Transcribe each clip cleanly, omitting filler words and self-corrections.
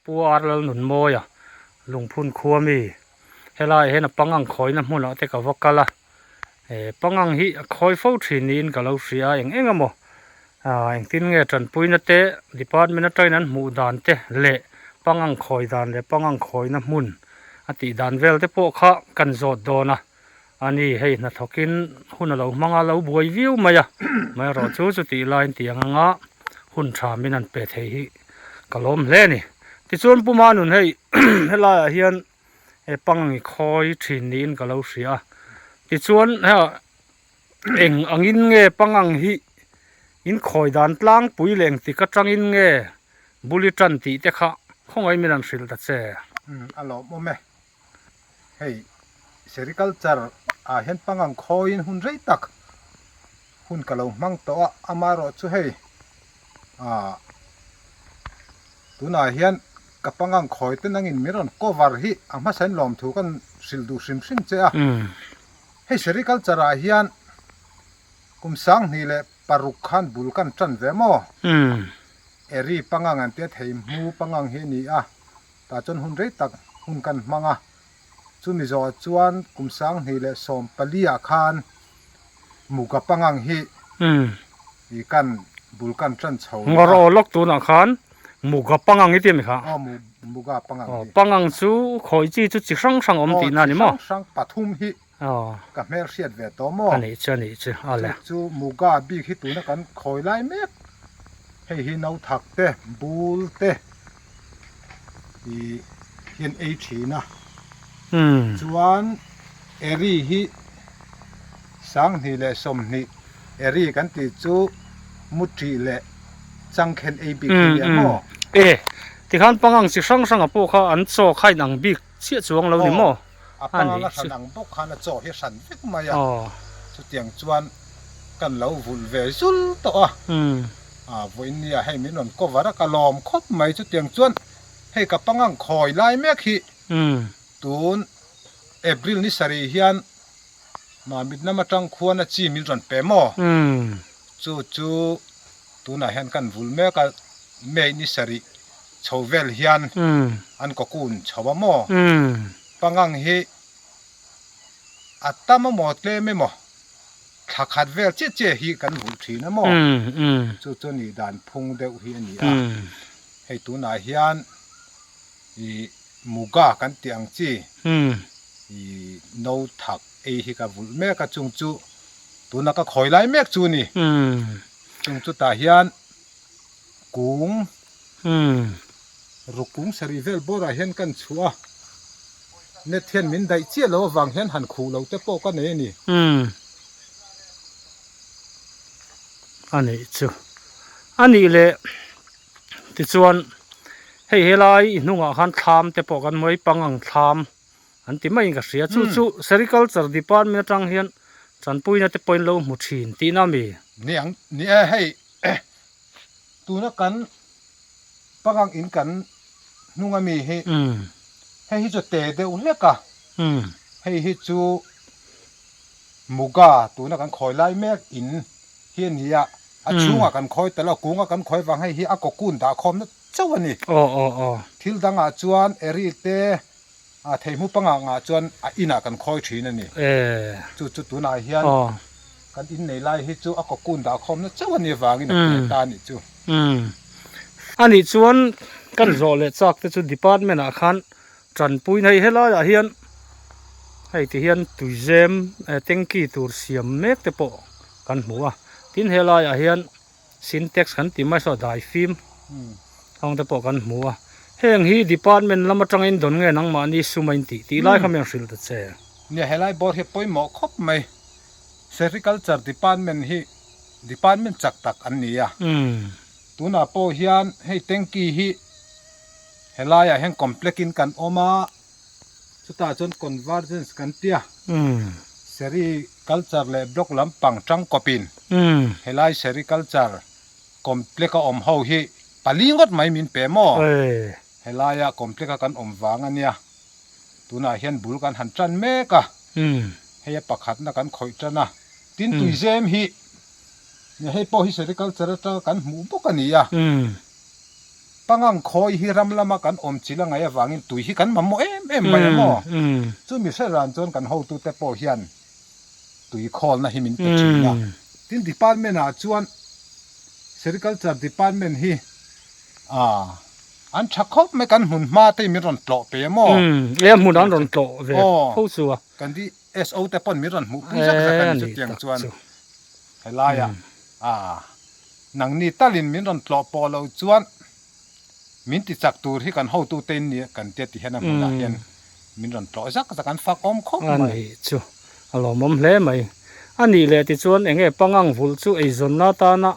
Pu Ar Lalnunmawia Lungphun khua mi helaiah hian a pangang khawina hmunah te ka va kal a eh pangang hi a khawi fo thin niin ka lo hria a eng eng emaw ah engtin nge tanpuina te department atangin an hmuh dan te leh pangang khawi dan leh pangang khawina hmun a tih dan vel te pawh kha kan zawt dawn a ani hei hnathawkin hun a lo hmang a lo buai viau mai a amaherawh chu chutih laiin tiang anga hun tha min an pe thei hi ka lawm hle a ni tichuan Pu Manun hei helaiah hian he pangang i khawi thin niin ka lo hria a tichuan eng angin nge pangang hi in khawi dan tlangpui leh engtik atangin nge bul i tan tih te kha khawngaih min an hrilh ta che. A lawmawm e. Hei sericulture ah hian pangang khawiin hun rei tak hun ka lo hmang tawh a, amaherawh chu hei ah tunah hian ka pangang khawi te nangin min rawn cover hi a hmasain lawmthu kan hrilh duh hrim hrim che a. Hei sericulture ah hian kum 2006 khan bul kan tan ve maw? Eri pangang an tia thei hmu pangang hi a ni a. Tah chuan hun rei tak hun kan hmang a, chumi zawhah chuan kum 2014 ah khan Muga pangang hi i kan bul kan tan chho leh a. Ngawr aw lawk tunah khan Muga pangang i ti a mi kha? Aw Muga pangang hi. Pangang chu khawi chi chu chi hrang hrang awm tihna a ni maw? Aw chi hrang hrang pathum hi ka hmelhriat ve tawh maw? A nih chu a nih chu a le. Chu chu Muga bik hi tuna kan khawi lai mek hei hi Nauthak te Bul te ih hian ei thin a chuan Eri hi 2020 Eri kan tih chu Muṭih leh Changkhen ei bik hi a nia maw? E tikhan pangang chi hrang hranga pawh kha an chaw kha inang bik chiah chuang lo ni maw? A panga la hran ang bawk khan a chaw hi a hran vek mai a, chutiang chuan kan lo vulh ve zul tawh a, vawiin nia hei min rawn cover a ka lawm khawp mai chutiang chuan hei ka pangang khawi lai mek hi tun April ni sarih hian Mamit lam atang khuan a chi min rawn pe maw? Chu chu tunah hian kan vulh mek a, May ni sarih chho vel hian an cocoon chho a maw? Pangang hi a tam emaw tlem emaw thla khat vel chiah chiah hi kan vulh thin a maw? Chu chu nih dan phung deuh hi a ni a, hei tunah hian ih Muga kan tih ang chi ih no thak ei hi ka vulh mek a chung chu tuna ka khawi lai mek chu a ni. Chung chutah hian kung ruk kung sarih vel bawrah hian kan chhuah a, net hian min daih chiah lo avang hian han khuh lo te pawh ka nei a ni. A nih chu. A nih leh tichuan hei helai i hnungah khan thlam te pawh kan hmu a, i pangang thlam an ti maiin ka hria. Chu chu Sericulture Department atang hian tanpuina te pawhin lo hmu thin tihna a mi? Ni ang, ni e hei tuna kan pangang in kan hnung a mi hi hei hi chu te deuh hlek a, hei hi chu Muga tuna kan khawi lai mek in hi a ni a, a chhungah kan khawi tel a, kunga kan khawi vang hei hi a cocoon dah khawmna chauh a ni. Thil dangah chuan eri te a theihmu pangah ngah chuan a inah kan khawi thin a ni. Chu chu tunah hian kan innei lai hi chu a cocoon dah khawmna chauh a ni avangin a pe ta a nih chu. A nih chuan kan zawh leh chak te chu department ah khan tanpui hei helaiah hian hei ti hian tuizem tanky tur siam mek te pawh kan hmu a tin helaiah hian Sintex kan tih mai saw dai fim hang te pawh kan hmu a heng hi department lam atangin dawn nge nangmahni sum a intih tih lai kha mi an hrilh ta che. Nia helai board hi pawimawh khawp mai Sericulture department hi department chak tak an ni a tunah pawh hian hei tanky hi helaiah hian complex in kan awm a chutah chuan convergence kan tia Sericulture leh block lampang tangkawpin helai Sericulture complex a awm ho hi pali ngawt mai min pe maw? Helaia complex a kan awm vang a nia, tunah hian bul kan han tan mek a, hei a pakhatna kan khawih tan a, tin tuizem hi hei pawh hi Sericulture atanga kan hmuh bawk a ni a. Pangang khawi hi ram lama kan awm chil a ngaih avangin tui hi kan mamawh em em mai a maw? Chumi hre ran chuan kan hotute pawh hian tui khawlna hi min pe thin a. Tin, department ah chuan Sericulture department hi an tha khawp mai, kan hmun hma te hi min rawn tlawh pe a maw? E a hmun an rawn tlawh ve fo chu a. Kan DSO te pawn min rawn hmuhpui zak zak a ni chutiang chuan helaiah Nangni talin min rawn tlawh pawh loh chuan min ti chak tur hi kan hotute in nia kan tia ti hian a hmunah hian min rawn tlawh zak zak an fak awm khawp mai. A nih chu a lawmawm hle mai. A nih leh tichuan eng nge pangang vulh chu eizawnna atana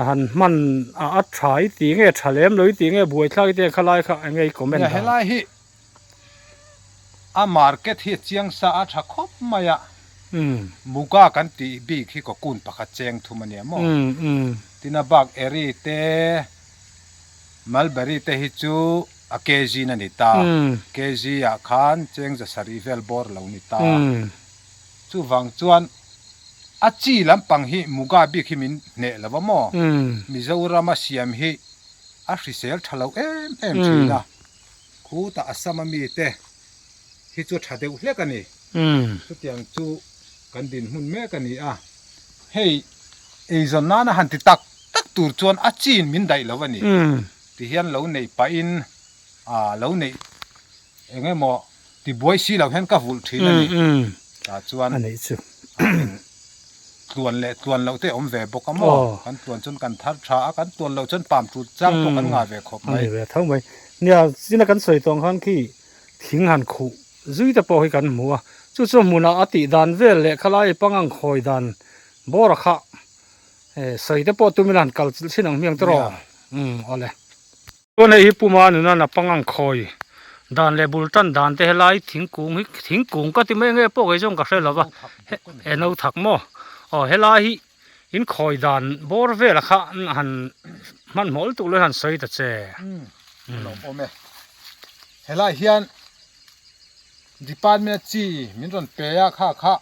han hman a a tha i tih nge tha lem lo i tih nge buaithlak i tih nge khalai kha eng nge i comment dan. Nia helai hi A market hi a chiang sa a tha khawp mai a, Muga kan tih bik hi cocoon pakhat cheng thum a nia maw? Tin a bak eri te, mulberry te hi chu a kg in a ni ta, kg ah khan cheng za sarih vel bawr lo ni ta. Chuvang chuan a chi lampang hi Muga bik hi min hneh lo a maw? Mizorama siam hi a hrisel tha lo em em thin a. Khutah Assam a mite hi chu tha deuh hlek a ni. Chutiang chu kan dinhmun mek a ni a. Hei eizawn nana han ti tak tak tur chuan a chin min daih lo a ni. Tihian lo neih pahin lo neih eng emaw tibuai si lo hian ka vulh thin a ni. Tah chuan tluan leh tluan loh te awm ve bawk a maw? Kan tluan chuan kan thar tha a, kan tluan loh chuan pam tut chang pawh kan ngah ve khawp mai. A ni ve tho mai. Nia, china kan sawi tawh ang khan khi thing han khuh zui te pawh hi kan hmu a, chu chu hmunah a tih dan vel leh khalai pangang khawi dan bawr a kha sawi te pawh tumila han kal chilh chin ang hmiang te rawh. Umm awle. Chuan hei hi Puma nuna na pangang khawi dan leh bul tan dan te helai thingkung hi thingkung ka ti mai nge pawh kei zawng ka hre lo va he no thak maw aw helai hi in khawi dan bawr vel a kha han hmanhmawh lutuk lo hian han sawi ta che. Lawm awm e. Helai hian department a chi min rawn pe a kha kha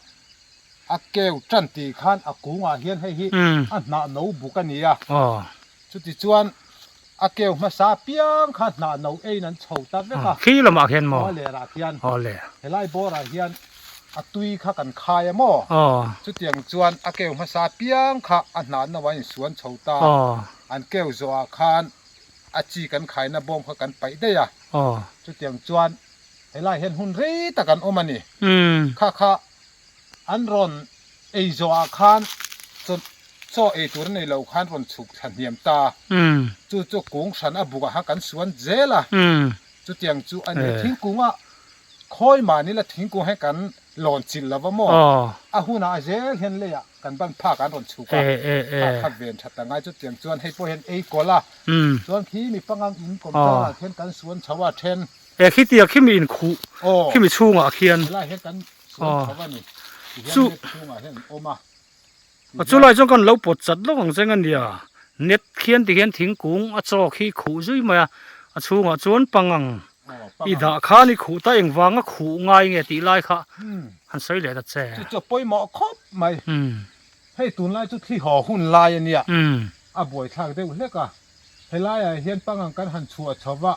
a keu tan tih khan a kungah hian hei hi a hnah no buk a ni a. Chutichuan a keu hmasa apiang kha hnah no eiin an chho ta vek a. Khi lamah khian maw? Aw lerah khian. Aw le. Helai bawrah hian a tui kha kan khai a maw? Aw. Chutiang chuan a keu hmasa apiang kha a hnah no a insuan chho ta. Aw. An keu zawhah khan a chi kan khaina bawm kha kan paih daih a. Aw. Chutiang chuan helai hian hun rei tak an awm a ni. Umm. Kha kha An rawn ei zawhah khan chaw ei tur a nei lo khan rawn chhuk thla hniam ta. Chu chu kung hran a bukah khan kan suan zel a. Chutiang chu a ni. Thingkunga khawi mahni la thingkung hian kan lawn chilh lo va maw? A hunah zel hian leiah kan ban phak an rawn chhuk a. Kha kha ven that a ngai. Chutiang chuan hei pawh hian ei kawlh a. Chuan khi mi pangang in kawm changah khian kan suan chho a then. E khitia khimi inkhuh khimi chhungah khian. Helai hian kan Aw chu a chulai chuan kan lo pawt chat lawk ang cheng a nia net khian ti hian thingkung a chaw khi khuh zui mai a a chhungah chuan pangang i dah khan i khuh ta engvang a khuh ngai nge tih lai kha han sawi leh ta che. Chu chu a pawimawh khawp mai hei tunlai chu thli haw hun lai a nia a buaithlak deuh hlek a helaiah hian pangang kan han chhuah chho va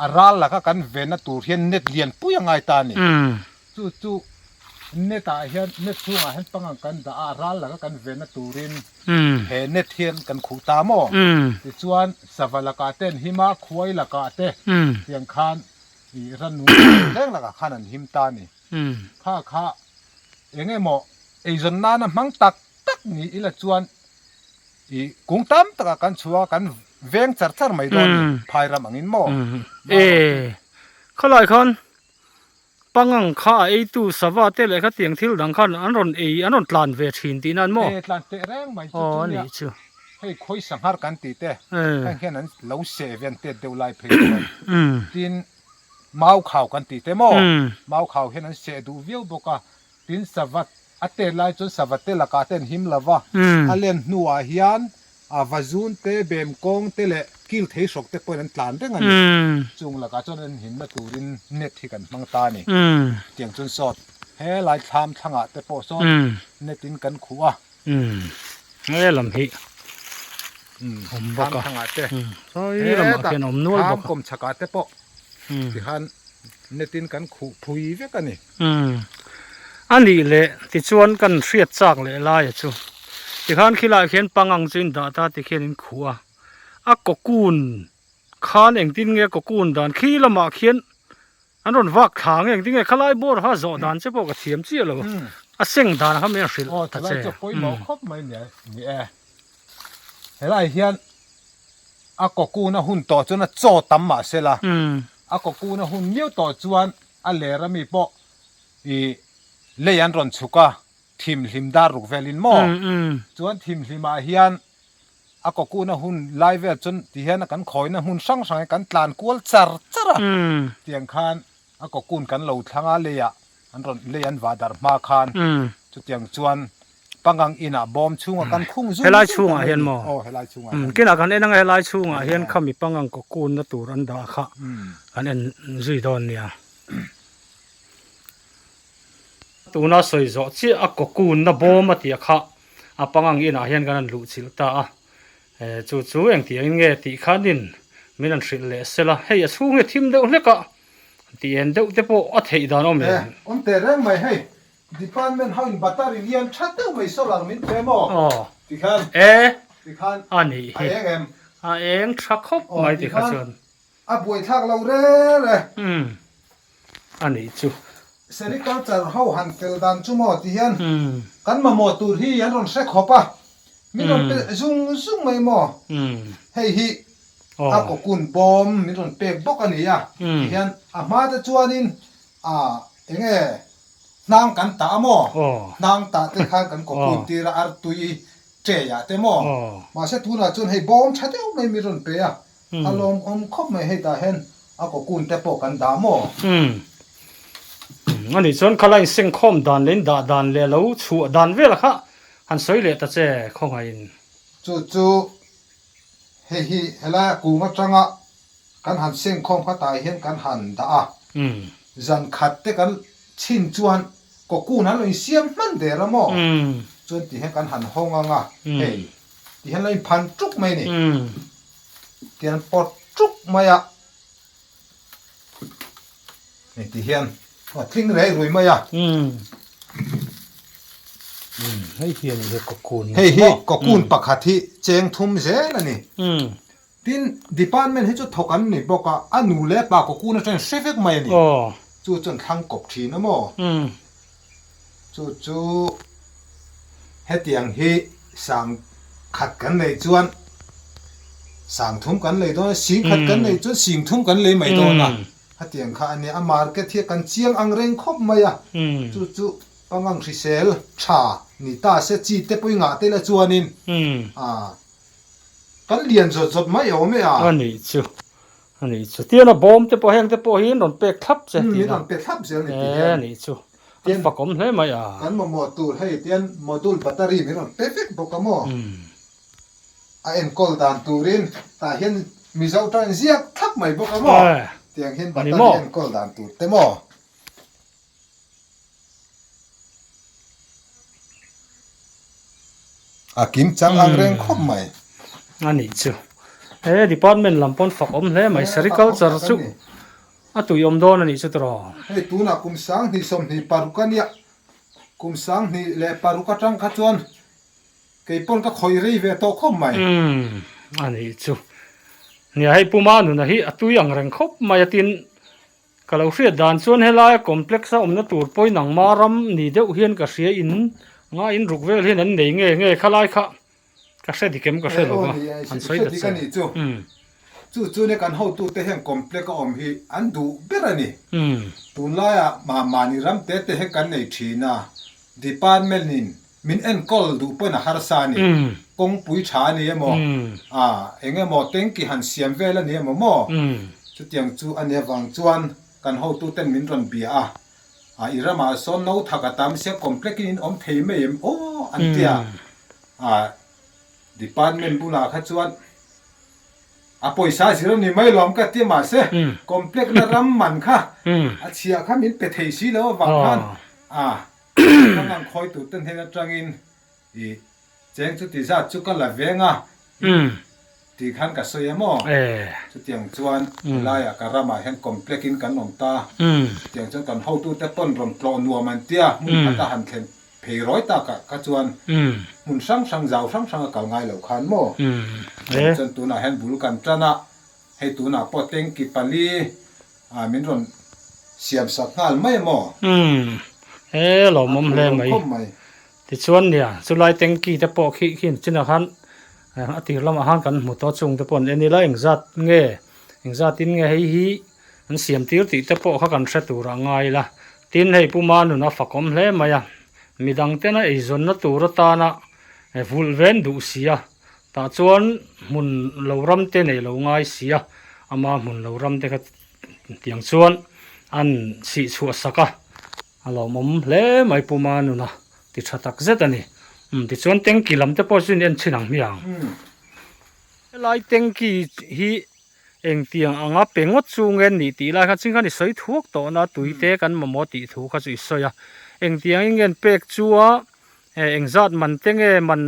a ral laka kan venna tur hian net lian pui a ngai ta a ni. Chu chu net ah hian net chhungah hian pangang kan dah a, ral laka kan venna turin he net hian kan khuh ta maw? Tichuan sava lakah te an him a, khuai lakah te tiang khan ih rannung reng lakah khan an him ta a ni. Kha kha eng emaw eizawn nana hmang tak tak ni ila chuan ih kung tam takah kan chhuah a, kan veng char char mai dawn a ni, phai ram angin maw? E khalai khan Pangang kha a eitu sava te leh khatiang thil dang khan an rawn ei an rawn tlan ve thin tih nan maw? E tlan teh reng mai chu Aw chu a nia nih chu. Hei khawi sanghar kan tih te heng hian an lo seh ve an tet deuh lai phei chuan tin mau khau kan tih te maw mau khau hian an seh duh viau bawk a tin sava a tet lai chuan sava te lakah te an him lo va a len hnuah hian A vazun te, bem kawng te leh kil thei hrawk te pawhin an tlan reng a ni. Chung lakah chuan an himna turin net hi kan hmang ta a ni. Tiang chuan sawt helai thlam thlangah te pawh sawn net in kan khuh a. He lam hi. Awm bawk a. Sawi lamah khian awm nual bawk a. Kawm chhakah te pawh tikhan net in kan khuh phui vek a ni. A nih leh tichuan kan hriat chak leh laia chu tikhan khilaiah khian pangang chu in dah ta tikhian in khuh a, a cocoon khan engtin nge cocoon dan khi lamah khian An rawn vak thla nge engtin nge khalai bawr kha zawh dan che pawh ka thiam chiah lo a seng dan kha min hrilh ta che. Aw chulai chu pawimawh khawp mai ni ni e. Helai hian a cocoon a hun tawh chuan a chaw tam mah se la a cocoon a hun miau tawh chuan a ler ami pawh ih lei an rawn chhuk a thimhlim dar ruk velin maw chuan thimhlim ah hian A cocoon a hun lai vel chuan ti hian kan khawina hmun hrang hrang hi kan tlan kual char char a, tiang khan a cocoon kan lo thlang a leiah an rawn lei an vah darh hma khan chutiang chuan pangang inah bawm chhungah kan khung zung Helai chhungah hian maw? Aw helai chhungah hian. Kinah kan en anga helai chhungah hian khami pangang cocoon na tur an dah kha kan en zui dawn nia. Tuna sawi zawh chiah a cocoon na bawm a tih kha a pangang inah hian kan han luh chilh ta a, chu chu engtiangin nge tih khanin min han hrilh leh sel a, hei a chhung hi a thim deuh hlek a, tih en deuh te pawh a theih dan awm em? Awm teh reng mai hei, department ho in battery lian tha deuh mai solar min pe maw? Tikhan tikhan a nih hi, a eng em? A eng tha khawp mai tikha chuan. A buaithlak lo rel e. Umm a nih chu. Sericulture ho han fel dan chu maw ti hian kan mamawh tur hi an rawn hre khawp a, min rawn pe zung zung mai maw? Hei hi a cocoon bawm min rawn pek bawk a ni a, ti hian a hma te chuanin ah eng nge hnang kan tah a maw? Hnang tah te khan kan cocoon tir a artui tray ah te maw? Mahse tunah chuan hei bawm tha deuh mai min rawn pe a. A lawmawm khawp mai hei tah hian a cocoon te pawh kan dah maw? Umm. A nih chuan khalai sengkhawm dan leh in dah dan leh lo chhuah dan vel kha han sawi leh ta che khawngaihin. Chu chu hei hi helai a kung atanga kan han sengkhawm kha tah hian kan han dah a. Zan khat te kan chhin chuan cocoon an lo insiam hman der a maw? Chuan ti hian kan han hawng ang a hei ti hian lo inphan tuk mai a ni. Tian pawt tuk mai a, hei ti hian a tling rei rui mai a. Hei hian hi cocoon hei hi cocoon pakhat hi cheng thum zel a ni. Tin department hi chu thawk an ni bawk a, a nu leh pa cocoon atangin hre vek mai a ni. Chu chuan thlang kawp thin a maw? Chu chu hetiang hi sang khat kan nei chuan sang thum kan lei dawn a, sing khat kan nei chuan sing thum kan lei mai dawn a, hetiang kha a nia. A market hi kan chiang ang reng khawp mai a, chu chu pangang hrisel tha ni ta se chi te pawh i ngah tel a chuanin kan lian zawt zawt mai awm e a. A nih chu, a nih chu. Tian a bawm te pawh heng te pawh hi an rawn pek thlap che tih na. Min rawn pe thlap zel ni tih hian. A nih chu. An fak awm hle mai a. Kan mamawh tur hei tian module battery min rawn pe vek bawk a maw? A enkawl dan turin tah hian Mizo tawng ziak thlap mai bawk a maw? Tiang hian battery enkawl dan tur te maw? A kim chang ang reng khawp mai. A nih chu. He department lam pawn fak awm hle mai. Sericulture chu A tui awm dawn a nih chu tawh. Hei tunah kum 2026 a nia, kum 2006 atang kha chuan kei pawn ka khawih rei ve tawh khawp mai. Umm a nih chu. Nia hei Puma nuna hi a tui ang reng khawp mai a tin ka lo hriat dan chuan helaia complex a awmna tur pawhin nangma ram ni deuh hian ka hria in nga in ruk vel hian an nei nge nge khalai kha Ka hre dik em ka hre lo va, an sawi ta che. Chu chu nia kan hotute hian complex a awm hi an duh ber a ni. Tunlaiah mahmahni ram te te hi kan nei thin a, department in min enkawl duh pawn a harsa a ni. Kawngpui tha a ni emaw, eng emaw tanky han siam vel a ni emaw maw? Chutiang chu a nih avang chuan kan hotuten min rawn bia a, A i ramah sawn no thak a tam sia complex in in awm thei mai em aw an ti a, a department bulah kha chuan a pawisa zir a ni mai lawm ka ti mahse complex na ram man kha a chhiah kha min pe thei si lo avang khan a ka ngang khawi tur te hnen atangin i cheng chuti zat chu ka la veng a. Tih khan ka sawi a maw? Chutiang chuan helaiah ka ramah hian complex in kan awm ta. Chutiang chuan kan hotute pawn rawn tlawh nuam an tia, hmun khat a han thlen phei rawi takah kha chuan hmun hrang hrang, zau hrang hrang a kal ngai lo khan maw? Chutiang chuan tunah hian bul kan tan a, hei tunah pawh tanky pali min rawn siam sak nghal mai a maw? He lawmawm hle mai. Tichuan nia, chulai tanky te pawh khi khi chinah khan a tir lamah khan kan hmu tawh chung te pawh an en ila engzat nge engzat in nge hei hi an siam tir tih te pawh kha kan hre tur a ngai ila. Tin hei Pu Manuna fakawm hle mai a, midang tena eizawnna tur atana vulh ven duh si a, tah chuan hmun lo ram te nei lo ngai si a, ama hmun lo ram te kha tiang chuan an sih chhuah sak a. A lawmawm hle mai Pu Manuna ti tha tak zet a ni. Umm tichuan tanky lam te pawh chu in en chhin ang hmiang. Helai tanky hi engtiang anga pe ngawt chu nge nih tih lai kha ching khan i sawi thuak tawh na tui te kan mamawh tih thu kha chu i sawi a. Engtiang in nge an pek chu a engzat man te nge man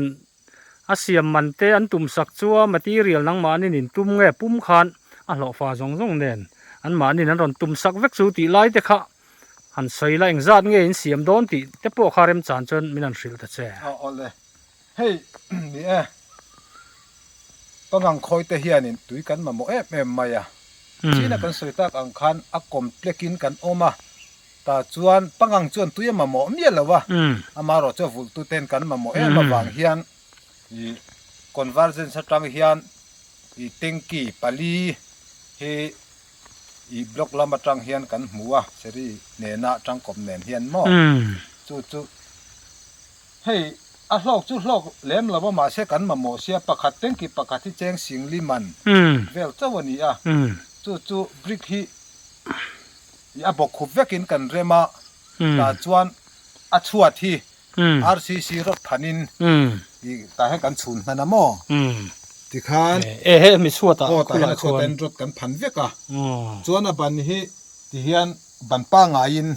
a siam man te an tum sak chu a material nangmahni in tum nge pum khan a hlawhfa zawng zawng nen anmahni an rawn tum sak vek chu tih lai te kha han sawi la engzat nge in siam dawn tih te pawh kha remchan chuan min han hrilh ta che. Aw awle hei ni e pangang khawi te hianin tui kan mamawh em em mai a china kan sawi tak ang khan a complex in kan awm a Tah chuan pangang chuan tui a mamawh miah lo a, amaherawh chu a vulhtu ten kan mamawh em avang hian ih convergence atang hian ih tanky pali hi ih block lam atang hian kan hmu a, seri nena tangkawp nen hian maw chu chu hei a hlawk chu hlawk lem lo a mahse kan mamawh sia pakhat tanky pakhat hi cheng singli man vel chauh a ni a, chu chu brick hi. I a bawk khup vekin kan rem a, tah chuan a chhuat hi RCC rawt thanin i tah hian kan chhun hman a maw? Tikhan aw tah hian a chhuat ah hian rawt kan phan vek a, chuan a ban hi tihian ban pangaiin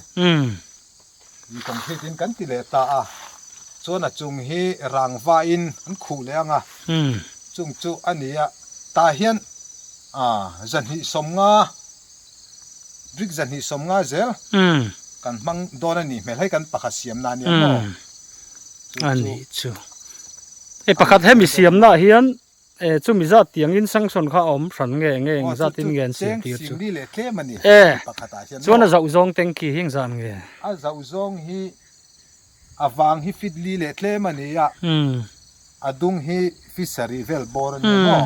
i concrete in kan ti leh ta a, chuan a chung hi rangva in an khuh leh ang a, chung chu a ni a, tah hian 250 Brick 250 zel kan hmang dawn a nih hmel hei kan pakhat siamna a nia maw? Chu A nih chu. Hei pakhat hemi siamna ah hian chumi zat tiangin sanction kha a awm hran nge nge eng zat in nge an siam tir chu. E chuan a zauh zawng tanky hi eng zat nge? A zauh zawng hi a vang hi fit li leh tlem a ni a, a dung hi fit sarih vel bawr a ni maw?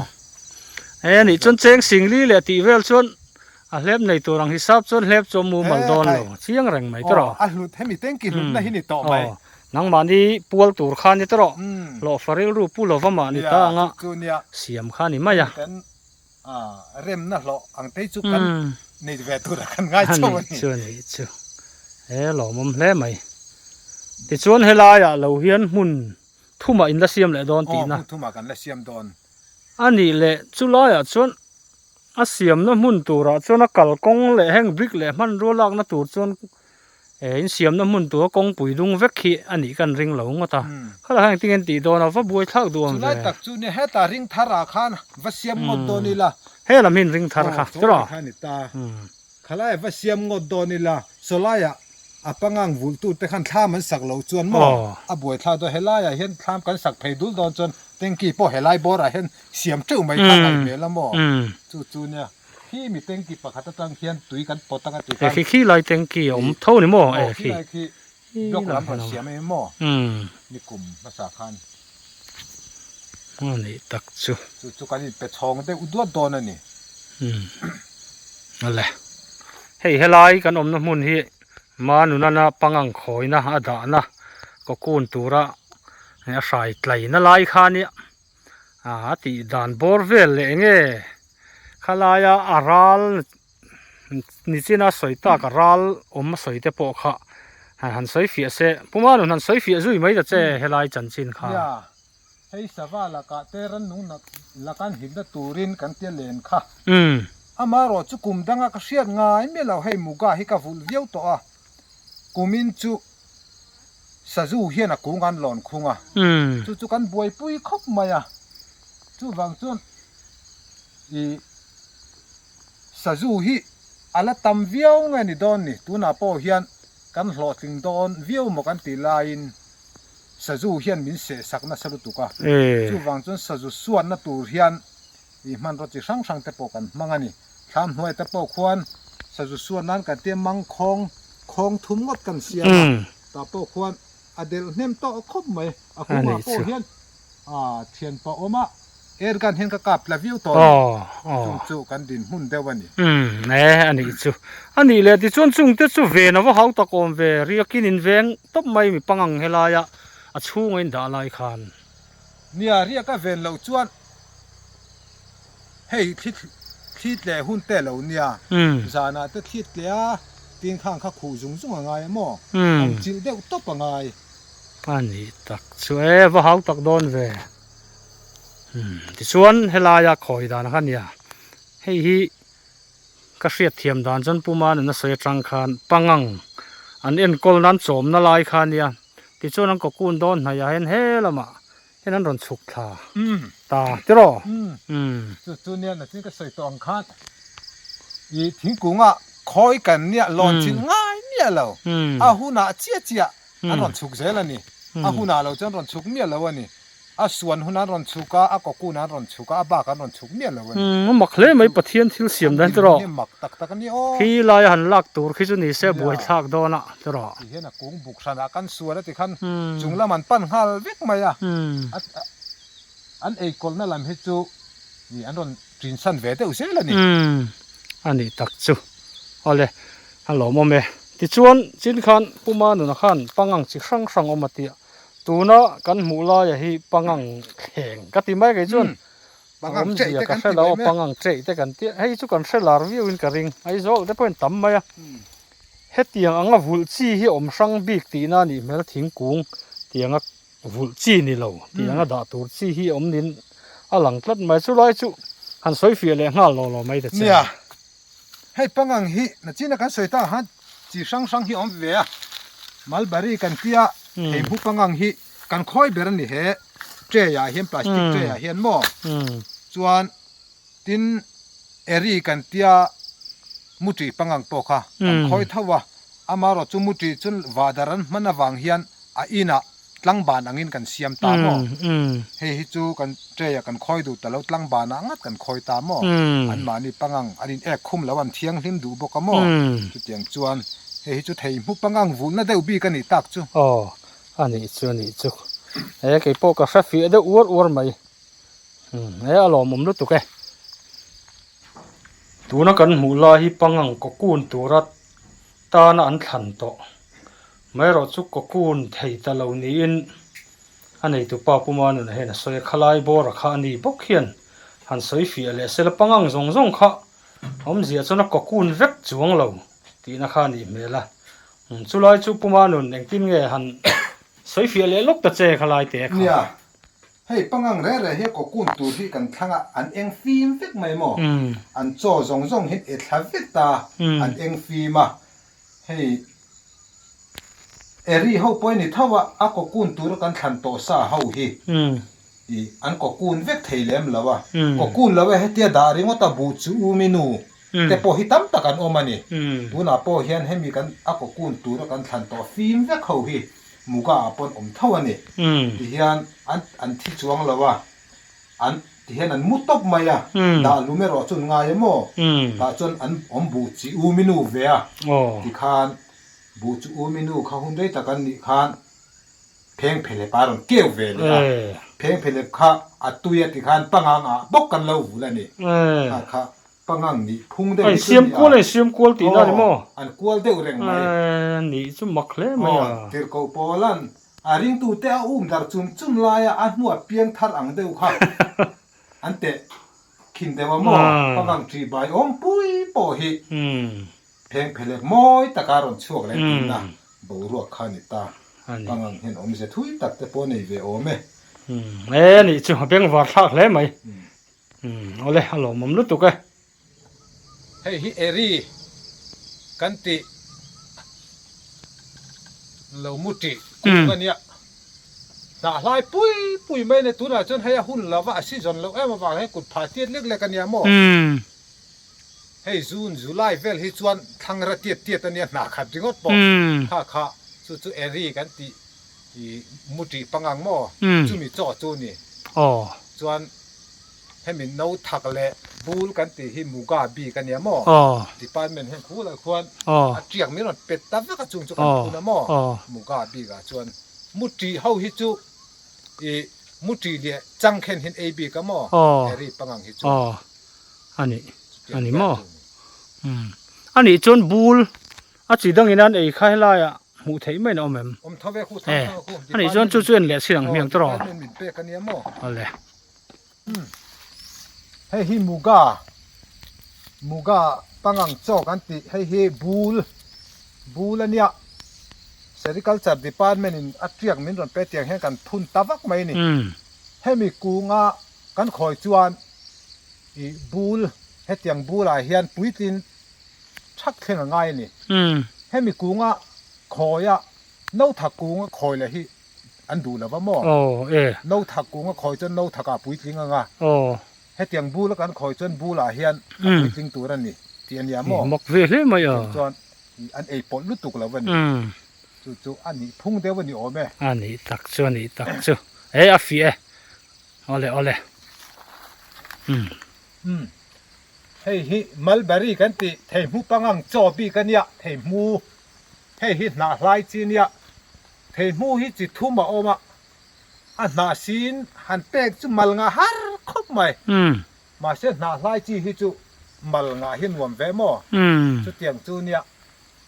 E nih chuan cheng sing li leh tih vel chuan a hlep nei tur ang hisap chuan hlep chu a mumal dawn lo chiang reng mai tawh. A hlut hemi tanky hlutna hi ni tawh mai. Nangmahni pual tur kha ni tawh hlawhfa rilru pu lova mahni ta anga siam kha ni mai a. Remna hlawh ang te chu kan nei ve tur a kan ngai chauh a ni. Chu a nih chu. He lawmawm hle mai. Tichuan helaiah lo hian hmun thumah in la siam leh dawn tihna. Aw hmun thumah kan la siam dawn. A nih leh chulaiah chuan a siamna hmun turah chuan a kalkawng leh heng brick leh hmanrua lakna tur chuan Eh in siamna hmun tura kawngpui dung vek hi a nih kan ring lo ngawt a. Khalai khan engtin nge an tih dawn a, va buai thlak duh ang ve. Chulai tak chu nia hetah ring thar ah khan va siam ngawt dawn ila. He lam hi in ring thar kha chu rawh. Aw ni ta. Khalai va siam ngawt dawn ila, sawlai ah a pangang vulh tu te khan thlam an sak loh chuan maw a buai thlak dawn. Helai ah hian thlam kan sak phei dul dawn chuan tanky pawh helai bawr ah hian siam teuh mai kha ngaih hmel a maw. Chu chu nia. Khi mi tanky pakhat atang khian tui kan pawt anga ti khan. Khi khi lai tanky a awm tho ni maw? Aw khi lai khi block lam rawn siam em maw? Ni kum hmasa khan. A nih tak chu. Chu chu kan inpe chhawng deuh duat dawn a ni. Awle. Hei helai kan awmna hmun hi Manunana pangang khawina a dahna cocoon tura a hrai tlaina lai kha a nia. A tih dan bawr vel leh eng nge khalaia a ral nichina sawi tak a ral awm a sawi te pawh kha han sawi fiah se puma nun han sawi fiah zui mai ta che helai chanchin kha. Nia, hei sava lakah te rannung lakan himna turin kan tia len kha. Amaherawh chu kum danga ka hriat ngai miah lo hei muga hi ka vulh viau tawh a, kumin chu Sazu hian a kung an lawn khung a, chu chu kan buaipui khawp mai a, chuvang chuan I sazu hi a la tam viau nge ni dawn ni? Tunah pawh hian kan hlawhtling dawn viau maw kan tih laiin sazu hian min seh sak nasa lutuk a. Chuvang chuan sazu suatna tur hian i hmanraw chi hrang hrang te pawh kan hmang a ni. Thlam hnuai te pawh khuan sazu suat nan kan tia mangkhawng khawng thum ngawt kan siam a, tah pawh khuan a delh hnem tawh khawp mai. A kungah pawh hian thianpa awm a, air gun hian ka kap tla viau tawh a ni. Chung chu kan dinhmun deuh a ni. Umm e a nih chu. A nih leh tichuan chungte chu ven a va hau tak awm ve, riakin in veng tawp mai mi pangang helaia a chhunga in dah lai khan. Nia, riak a ven loh chuan hei thli thli tleh hun te lo nia, zanah te thli tleh a, tin khang kha khuh zung zung a ngai a maw? An chilh deuh tawp a ngai. A nih tak chu e, va hau tak dawn ve. Tichuan helaia khawi dan kha nia, hei hi ka hriat thiam dan chuan Pu Manuna sawi atang khan pangang an enkawl nan chawmna lai kha nia. Tichuan an cocoon dawn hnaihah hian he lamah hian an rawn chhuk thla ta tiraw? Umm. Chu chu nia nachin ka sawi tawh ang khan i thingkungah khawi kan nia lawn chilh ngai miah lo. A hunah chiah chiah an rawn chhuk zel a ni. A hunah lo chuan rawn chhuk miah lo a ni. A suan hun an rawn chhuk a, a cocoon an rawn chhuk a, a bak an rawn chhuk miah lo a ni. Umm a mak hle mai Pathian thil siam dan tiraw. An mak tak tak a ni aw. Khi laia han lak tur khi chu ni se buai thlak dawn a tiraw. Ti hian a kung buk hranah kan suan a ti khan chung lam an pan nghal vek mai a. An eikawlhna lam hi chu an rawn ṭinsan ve deuh zel a ni. Umm a nih tak chu. Awle a lawmawm e. Tichuan chin khan Pu Manuna khan pangang chi hrang hrang awm a tia. Tuna kan hmuh laia hi pangang thleng ka ti mai kei chuan awmzia ka hre lo a pangang cheih te kan tia hei chu kan hre lar viau in ka ring Aizawl te pawhin tam mai a hetiang anga vulh chi hi awm hrang bik tihna a nih hmel thingkung tianga vulh chi ni lo tih anga dah tur chi hi awm nin a lang tlat mai chulai chu han sawi fiah leh nghal lo lo mai ta che. Nia hei pangang hi nachina kan sawi ta han chi hrang hrang hi awm ve a mulberry kan tia hei hmu pangang hi kan khawi ber a ni he tray ah hian plastic tray ah hian maw chuan tin eri kan tia muṭi pangang pawh kha kan khawi tho a amaherawh chu muṭi chu vahdar an hman avang hian a inah tlangban angin kan siam ta maw? Hei hi chu kan tray ah kan khawi duh ta lo, tlangban ah ngat kan khawi ta maw? Anmahni pangang an in ek khum lo, an thianghlim duh bawk a maw? Chutiang chuan hei hi chu thei hmu pangang vulhna deuh bik a nih tak chu. Aw, a nih chu a nih chu. He kei pawh ka hre fiah deuh uar uar mai. He a lawmawm lutuk e. Tuna kan hmuh lai hi pangang cocoon tura tana an thlan tawh. Maherawh chu cocoon thei ta lo niin a neitupa Pu Manuna hian a sawi a, khalai bawra kha a ni bawk hian han sawi fiah leh sela pangang zawng zawng kha awmzia chuan a cocoon vek chuang lo tihna kha a nih hmel a. Chulai chu Pu Manun engtin nge han sawi fiah leh lawk ta che khalai te kha. Nia, hei pangang reh reh hi cocoon tur hi kan thlang a, an eng fim vek mai maw? An chaw zawng zawng hi e thla vek ta, an eng fim a, hei Eri ho pawh ni tho a, a cocoon tura kan thlan tawh sa ho hi i an cocoon vek thei lem lo a, cocoon lo e hetia dah ringawt a buh chu u mi nu te pawh hi tam tak an awm a ni. Tunah pawh hian hemi kan a cocoon tura kan thlan tawh fim vek ho hi muga ah pawn awm tho a ni. Tihian an an thi chuang lo a, An ti hian an mu tawp mai a, dah lum erawh chu an ngai em aw? Tah chuan an awm buh chi u minu ve a, tikhan buh chu u minu kha hun rei tak an nih khan pheng phelep a rawn keu ve leh a, pheng phelep kha a tui a tikhan pangang ah bawk kan lo vul a ni. Kha kha pangang nih phung deuh hi chu ni a. An siam kual tihna a ni maw? An kual deuh reng mai. Nih chu mak hle mai a. Tirhkoh Paula'n A ringtute a um dar chum chum laia a hnua piang thar ang deuh kha an teh khin deuh a maw? Pangang ṭih bai awm pui pawh hi pheng phelek mawi taka rawn chhuak leh tihna boruak kha a ni ta. Pangang hian awmze thui tak te pawh a nei ve awm e. E nih chu a bengvar thlak hle mai. Awle a lawmawm lutuk e. Hei hi Eri kan tih lo mu tih kung a nia. Hnah hlai pui pui mai a ni. Tunah chuan hei a hun lova a season loh em avang hian kut phah tiat lek lek a nia maw? Hei June, July vel hi chuan thlangra tiat tiat a nia hnah khat ringawt pawh kha kha chu chu eri kan tih i mu tih pangang maw? Chumi chaw chu a ni. Chuan hemi no thak leh bul kan tih hi muga bik a nia maw? Department hian khulah khuan a tiak min rawn pet ta vek a chung chu kan phun a maw? Muga bikah chuan. Mu tih ho hi chu i mu tih leh chang khen hian ei bik a maw? Eri pangang hi chu. Aw a nih a ni maw? Umm a nih chuan bul a chi dangin an ei kha helaiah hmuh theih maiin a awm em? Awm tho ve khu thang thang khu. A nih chuan chu chu en leh chhin ang hmiang tawh rawh. Department min pek a nia maw? Awle. Umm hei hi muga muga pangang chaw kan tih hei hi bul bul a nia Sericulture department in a tiak min rawn pe tiang hian kan phun ta vak mai a ni. Hemi kunga kan khawi chuan ih bul hetiang bulah hian puitlin thak thleng a ngai a ni. Hemi kunga khawia no thak kunga khawi leh hi an duh lo va maw? No thak kunga khawi chuan no thakah puitling anga hetiang bula kan khawi chuan bulah hian a puitling tur a ni tih a nia maw? Mak ve hle mai a. Chuan an ei pawlh lutuk lo a ni. Chu chu a nih phung deuh a ni awm e. A nih tak chu a nih tak chu. E a fiah e. Awle awle. Umm. Hei hi mulberry kan tih theihmu pangang chaw bik a nia theihmu. Hei hi hnah hlai chi a nia. Theihmu hi chi thum a awm a. A hnah siin han pek chu mal ngah har khawp mai. Mahse hnah hlai chi hi chu mal ngah hi nuam ve maw? Chutiang chu nia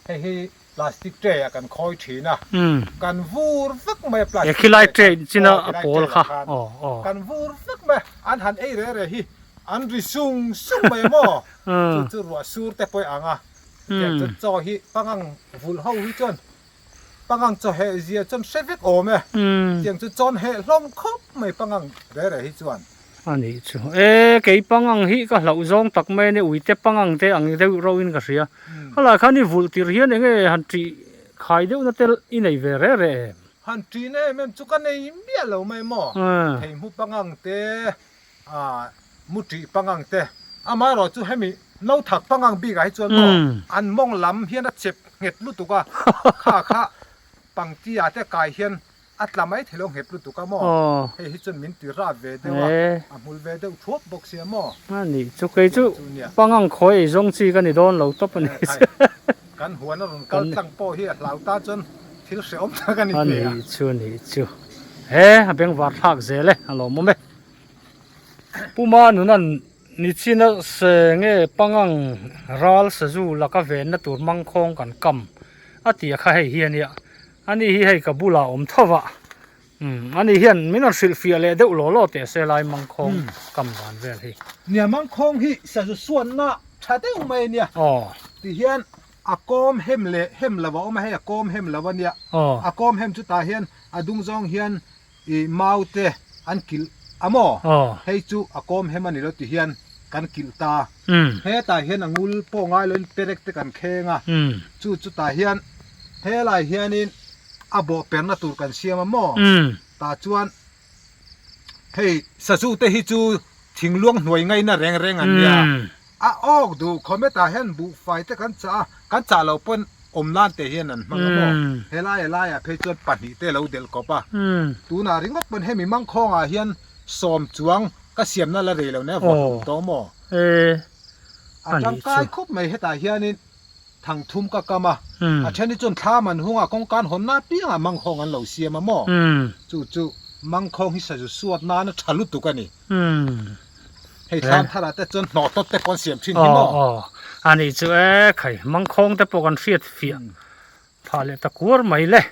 hei hi plastic tray ah kan khawi thin a, kan vur vek mai a plastic tray tray china a pawl kha kan vur vek mai an han ei re re hi an ri sung sung mai maw? Chu chu ruah sur te pawh ang a, chutiang chuan chaw hi pangang vulh ho hi chuan Pangang chaw heh zia chuan hre vek awm e. Tiang chu chawn heh hlawm khawp mai pangang re re hi chuan. A nih chu. E kei pangang hi ka hlauh zawng tak mai a nia uite pangang te ang deuh rauh in ka hria. Khalai khan i vulh tir hian eng nge han ṭih khai deuh na te i nei ve re re em? Han ṭih na em em chu ka nei miah lo mai maw. Theihmu pangang te a mu ṭih pangang te amaherawh chu hemi no thak pangang bikah hi chuan maw an mawng lam hian a chep nghet lutuk a kha kha pangti ah te kai hian a tla mai thei lo nghet lutuk a maw hei hi chuan min ti rap ve deuh a a hmul ve deuh thuap bawk sia maw a ni chu kei chu pangang khawi ei zawng chi ka ni dawn lo tawp a ni kan huan a rawn kal tlang pawh hi a hlau ta chuan thil hrehawm tak a ni a ni chu a ni chu he a bengvar thlak zel e a lawmawm e. Puma nunan nichina se nge pangang ral sazu laka venna tur mangkhawng kan kam a tih a kha hei hi a nia ani hi hei ka bulah a awm tho va umm ani hian min rawn hrilh fiah leh deuh law law teh se lai mangkhawng kam dan vel hi. Nia mangkhawng hi sazu suanna tha deuh mai a nia ti hian a kawm hem leh hem lo a awm a hei a kawm hem lo a nia a kawm hem chutah hian a dung zawng hian I mau te an kilh a maw? Hei chu a kawm hem a ni lo ti hian kan kilh ta. Hetah hian a ngul pawh ngai loin perek te kan kheng a, chu chutah hian helai hianin a bawh perna tur kan siam a maw? Tah chuan hei sazu te hi chu thingluang hnuai ngaina reng reng an nia. A awk duh khawm hetah hian buhfai te kan chah a, kan chah loh pawn awm nan te hian an hmang a maw? Helai a laiah phei chuan pahnih te lo delh kawp a, tunah ringawt pawn hemi mangkhawngah hian sawm chuang ka siamna la rei lo nia vawt hlum tawh maw? A tangkai khawp mai hetah hianin thangthum ka kam a, a then hi chuan thlam an hung a, kawngkan hawnna apiangah mangkhawng an lo siam a maw? Chu chu mangkhawng hi sazu suat nana tha lutuk a ni. Hei thlam tharah te chuan hnawh tawp te pawh an siam thin hi maw? Aw a nih chu e khai mangkhawng te pawh kan hriat fiah phah leh ta kuar mai le.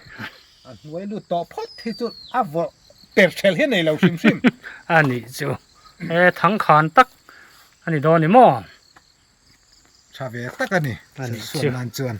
A hnuai lut tawh phawt hi chu a vawrh per ṭhel hi a nei lo hrim hrim. A nih chu e thangkhan tak a ni dawn ni maw? Tha ve tak a ni, sawi suan nan chuan.